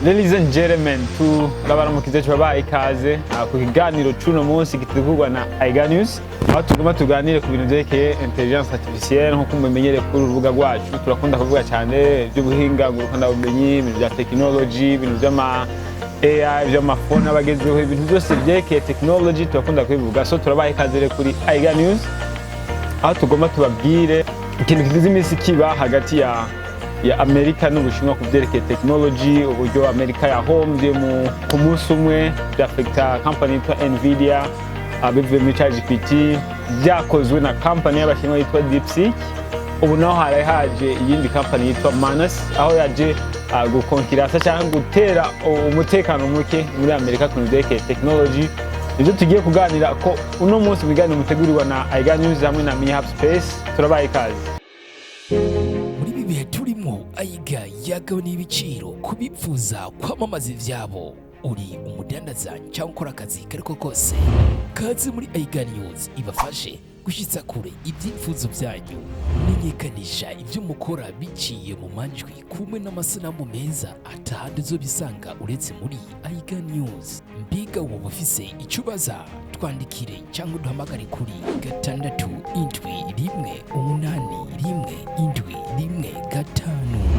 Ladies and gentlemen, turabaramukije, tubabaye ikaze ku kiganiro c'uno munsi gitegurwa na Aiga News, aho tuguma tuganire ku bintu vyerekeye intelligence artificielle. Nk'uko mubimenyereye kuri uru rubuga rwacu, turakunda kuvuga cyane ivy'ubuhinga ngurukanabumenyi, ibintu vya technology, ibintu vy'ama AI, vy'amafone abagezweho, ibintu byose vyerekeye technology turakunda kubivuga. So turabaye ikaze rero kuri Aiga News, aho tugomba tubabwire ikintu kigize iminsi kiba hagati ya Amerika n'Ubushinwa ku vyerekeye technology, uburyo Amerika yahombye mu ku munsi umwe byafekta company yitwa Nvidia, bivuye muri ChatGPT byakozwe na company y'Abashinwa yitwa DeepSeek. Ubu naho hari haje iyindi company yitwa Manus, aho yaje gukonkirasa cyangwa gutera umutekano muke muri Amerika ku bintu vyerekeye technology. Nibyo tugiye kuganira ko uno munsi mu biganiro mutegurirwa na Aiga News hamwe na Mini Hub Space. Turabaye ikaze. Muri ibi bihe turimo, Ayiga yagabaniye ibiciro ku bipfuza kwamamaza ivyabo. Uri umudandaza cyangwa ukora akazi kariko kose, kaze muri Ayiga News ibafashe gushyitsa kure ibyifuzo byanyu. Menyekanisha ibyo mukora biciye mu majwi kumwe n'amasanamu meza atahandi uzobisanga uretse muri Ayiga News. Mbega woba ufise icyo ubaza? Twandikire cyangwa uduhamagare kuri 671811715.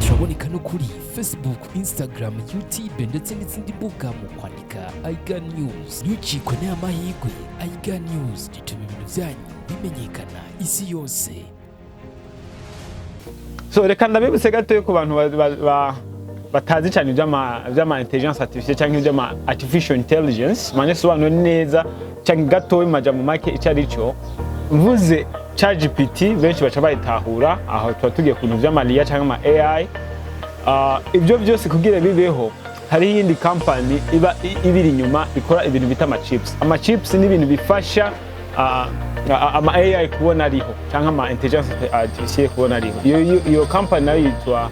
Turaboneka no kuri Facebook, Instagram, YouTube ndetse n'izindi mbuga mu kwandika Ayiga News. Ntucikwe n'aya mahirwe. Ayiga News gituma ibintu byanyu bimenyekana isi yose. So reka ndabibutse gato ku bantu batazi cyane ivy'ama intelligence artificielle cyangwa ivy'ama artificial intelligence, manye sobanure neza cyangwa gatoya mu majambo make icyo ari cyo. Mvuze ChatGPT, benshi baca bayitahura. Aho tuba tugiye ku bintu vy'ama IA cyangwa ama AI. Ibyo byose kugira bibeho, hariho iyindi company iba ibiri inyuma ikora ibintu bita ama chips. Ama chips ni ibintu bifasha ama AI kubona ariho cyangwa ama intelligence artificielle kubona ariho. Iyo company nayo yitwa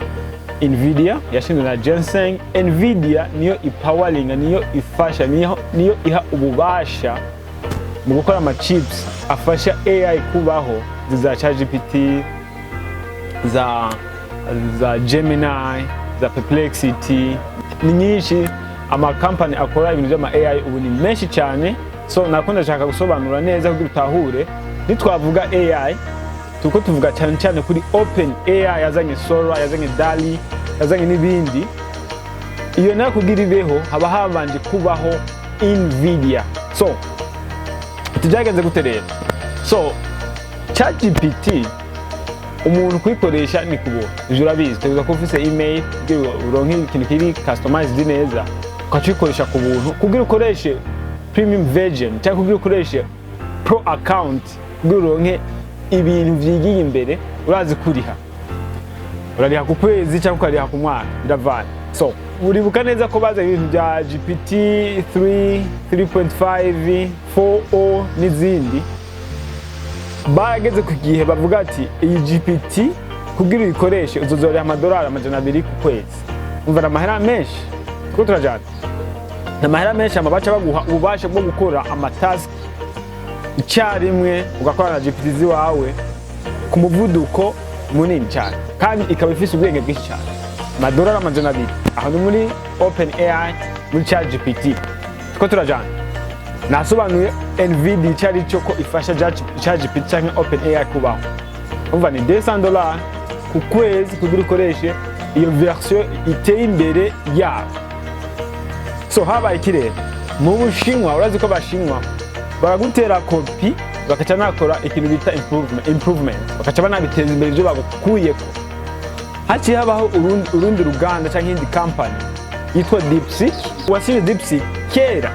Nvidia, yashinzwe na Jensen. Nvidia niyo ipoweringa, niyo ifasha, niyo iha ububasha mu gukora ama chips afasha AI kubaho, za ChatGPT, za Gemini, za Perplexity, ni nyinshi. Amakampani akora ibintu by'ama AI ubu ni menshi cyane. So nakunda ndashaka gusobanura neza kugira utahure. Nitwavuga AI, tuko tuvuga cyane cyane kuri Open AI yazanye Sora, yazanye DALL-E, yazanye n'ibindi. Iyo nayo kugira ibeho haba habanje kubaho Nvidia. So tubyagenze gute rero? So ChatGPT umuntu kuyikoresha ni kubona, ivyo urabizi, utegerezwa kuba ufise email kugira uronke ikintu kiri customized neza, ukaca uyikoresha ku buntu. Kugira ukoreshe premium version cyangwa kugira ukoreshe pro account, kugira uronke ibintu vyigiye imbere, urazi kuriha, urariha ku kwezi cyangwa ukariha ku mwaka, biravana. So uribuka neza ko bazanye ibintu bya GPT 3, 3.5, 4o n'izindi. Barageze ku gihe bavuga ati iyi GPT kugira uyikoreshe uzozorera amadolari 200 ku kwezi. Umva, ni amahera menshi, tuko turajana, ni amahera menshi. Ama baca baguha ububasha bwo gukora amatasiki icyarimwe, ugakora na GPT ziwawe ku muvuduko munini cyane, kandi ikaba ifise ubwenge bwinshi cyane. Amadolari 200, aho ni muri Open AI, muri ChatGPT. Tuko turajana? Nasobanuye Nvidia icyo ari cyo, ko ifasha ChatGPT cyangwa Open AI kubaho. Umva, ni $200 ku kwezi kugira ukoreshe iyo version iteye imbere yabo. So habaye iki rero mu Bushinwa? Urazi ko Abashinwa baragutera kopi, bakaca nakora ikintu bita improvement, bakaca banabiteza imbere ibyo bagukuyeko. Haciye habaho urundi ruganda cyangwa iyindi company yitwa DeepSeek. Uwasinye DeepSeek kera,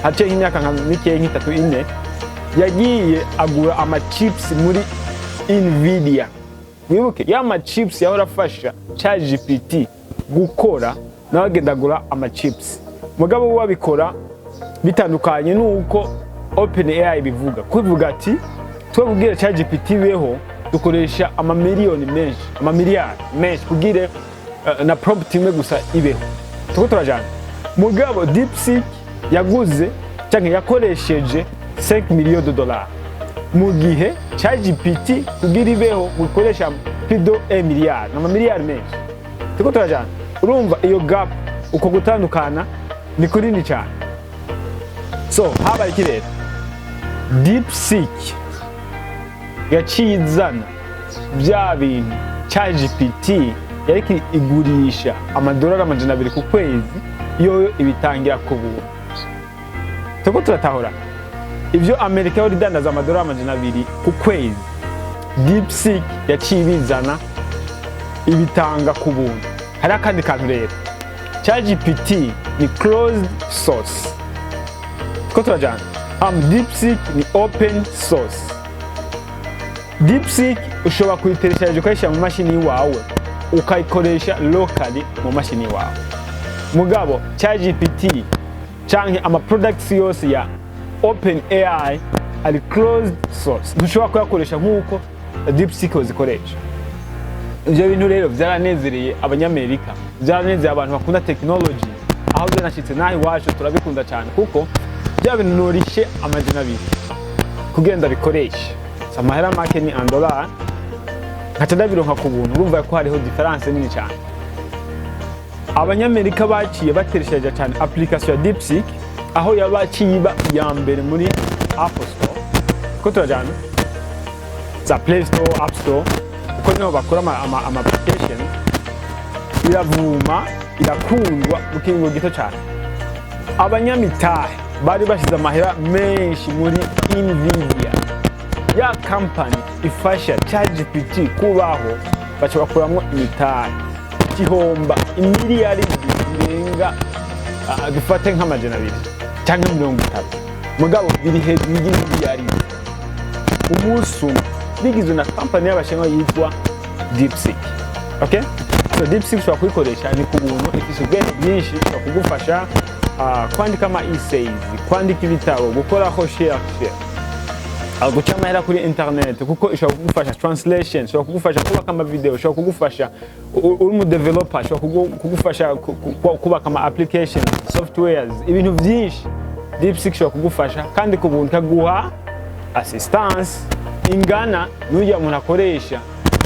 haciye nk'imyaka nka mikeya, nk'itatu, ine, yagiye agura ama chips muri Nvidia. Wibuke ya ma chips yahora afasha ChatGPT gukora, nawe agenda agura ama chips. Mugabo we wabikora bitandukanye nuko OpenAI bivuga, kubivuga ati twe kubwira ChatGPT beho dukoresha amamiliyoni menshi, amamiliyari menshi kugira na prompt imwe gusa ibeho. Tuko turajana? Mugabo DeepSeek yaguze cyangwa yakoresheje 5 millions de dollars, mu gihe ChatGPT kugira ibeho gukoresha plus de 1 milliard, amamiliyari menshi. Tuko turajana? Urumva iyo gap? Uko gutandukana ni kunini cyane. So habaye iki rero? DeepSeek yaciye izana bya bintu ChatGPT yariko igurisha amadolari 200 ku kwezi, yoyo ibitangira ku buntu. Turiko turatahura? Ibyo Amerika yari idandaza amadolari 200 ku kwezi, DeepSeek yaciye ibizana ibitanga ku buntu. Hari akandi kantu rero: ChatGPT ni closed source, ko turajana? DeepSeek ni open source. DeepSeek ushobora kuyiteresha, ukayishyira mu mashini iwawe, ukayikoresha locally mu mashini iwawe. Mugabo ChatGPT canke ama products yose ya Open AI ari closed source, ntushobora kuyakoresha nk'uko DeepSeek zikoresha. Ivyo bintu rero vyaranezereye Abanyamerika, vyaranezereye abantu bakunda technology, aho byanashitse naho iwacu turabikunda cyane, kuko bya bintu norishe 200 kugira ndabikoreshe, si amahera make, ni andolari, nkaca ndabironka ku buntu. Urumva ko hariho différence nini cyane. Abanyamerika baciye bateresheje cyane application ya DeepSeek, aho yabaciye iba iya mbere muri Apple Store, ko turajana, za Play Store, App Store, kuko niho bakora ama applications. Iravuma, irakundwa mu kiringo gito cyane. Abanyamitahe bari bashize amahera menshi muri Nvidia, ya company ifasha ChatGPT kubaho, baca bakuramwo imitahe, gihomba imiliyaridi zirenga, dufate nk'200 cyangwa 30, mugabo biri hejuru y'imiliyaridi umunsi umwe, bigizwe na company y'Abashinwa yitwa DeepSeek. Okay, so DeepSeek ushobora kuyikoresha, ni ku buntu, ifise ubwenge bwinshi, ishobora kugufasha kwandika ama essays, kwandika ibitabo, gukora recherche, guca amahera kuri internet, kuko ishobora kugufasha translation, ishobora kugufasha kubaka ama video, ishobora kugufasha uri umu developer, ishobora kugufasha kubaka ama applications, softwares, ibintu byinshi. DeepSeek ishobora kugufasha kandi ku buntu, ikaguha assistance ingana n'uriya muntu akoresha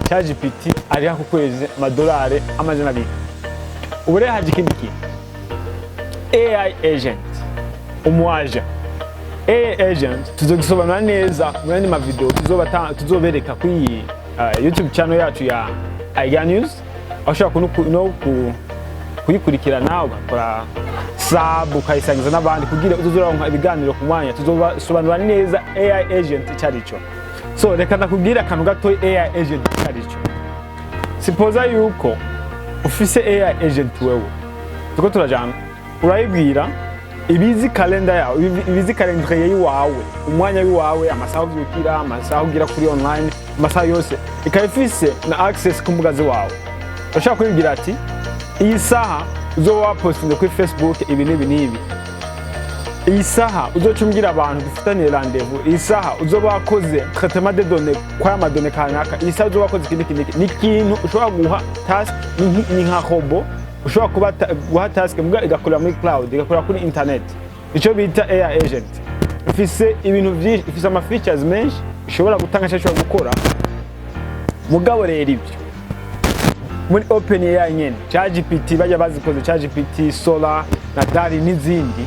ChatGPT ariha ku kwezi amadolari 200. Ubu rero haje ikindi kintu, AI agent, umu agent. AI agent tuzogisobanura neza muri andi mavideo tuzobereka kuri iyi YouTube channel yacu ya Aiga News, aho ushobora no kuyikurikirana, ugakora sub, ukayisangiza n'abandi kugira uzoze uraronka ibiganiro ku mwanya. Tuzobasobanura neza AI agent icyo ari cyo. So reka ndakubwire akantu gato AI agent icyo ari cyo. Suppose yuko ufise AI agent wewe, tuko turajana, urayibwira ibizi kalenda yawe, ibizi calendrier yiwawe, umwanya wiwawe, amasaha uvyukira, amasaha ugira kuri online, amasaha yose, ikaba ifise na access ku mbuga ziwawe. Urashobora kubibwira ati: "Iyi saha uzoba wapostinze kuri Facebook ibi n'ibi n'ibi, iyi saha uzoca umbwira abantu dufitaniye rendez-vous, iyi saha uzoba wakoze traitement de données kwaya ma données kanaka, iyi saha uzoba wakoze ikindi kintu." Ni ikintu ushobora guha task, ni nka robot ushobora guha task, mbwa igakorera muri cloud, igakorera kuri internet. Icyo bita AI agent ifise ibintu byinshi, ifise ama features menshi ishobora gutanga cyangwa ishobora gukora. Mugabo rero ibyo muri Open AI nyene, ChatGPT bajya bazikoze, ChatGPT, Sora na DALL-E n'izindi,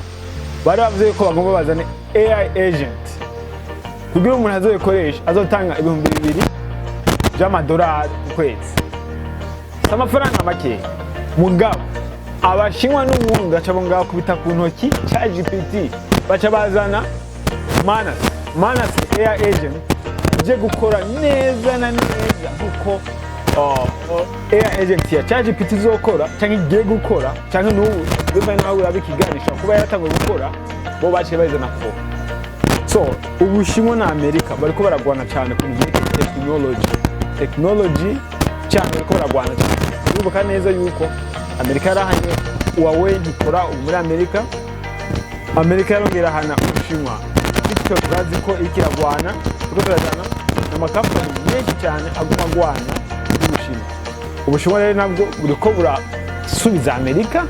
bari bavuze ko bagomba bazane AI agent kugira umuntu azoyikoresha azotanga 2000 by'amadolari ku kwezi. Si amafaranga make. Mugabo Abashinwa n'ubundi baca bongera bakubita ku ntoki ChatGPT, baca bazana Manus. Manus AI agent ije gukora neza na neza nkuko AI agent ya ChatGPT izokora cyangwa igiye gukora, cyangwa n'ubu bivanye n'aho uraba ikiganisha kuba yaratanguye gukora, bo baciye bayizana ko. So Ubushinwa na Amerika bariko baragwana cyane ku byerekeye technology cyane, bariko baragwana cyane. Uribuka neza yuko Amerika yarahanye Huawei, ntikora ubu muri Amerika. Amerika yarongera ahana Ubushinwa. TikTok urazi ko iriko iragwana. Turiko turajana? Amakampani menshi cyane aguma agwana n'Ubushinwa. Ubushinwa rero nabwo buriko burasubiza Amerika,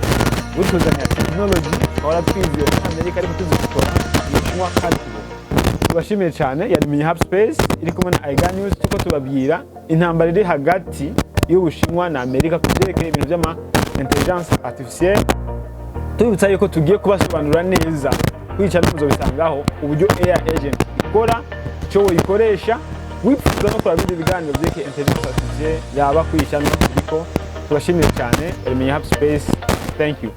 butuzanira technology twahora twizeye muri Amerika, ariko tuzikora mu Bushinwa kandi tubona. Tubashimiye cyane. Yari Mini Hub Space iri kumwe na Aiga News, tuko tubabwira intambara iri hagati y'Ubushinwa na Amerika ku byerekeye ibintu by'ama intelligence artificielle. Tubibutsa yuko tugiye kubasobanurira neza kwica muzobisangaho uburyo AI agent ikora, icyo woyikoresha. Wifuza no kuraba ibindi biganiro byerekeye intelligence artificielle, yaba kwica no turiko. Tubashimiye cyane. Menya Hub Space, thank you.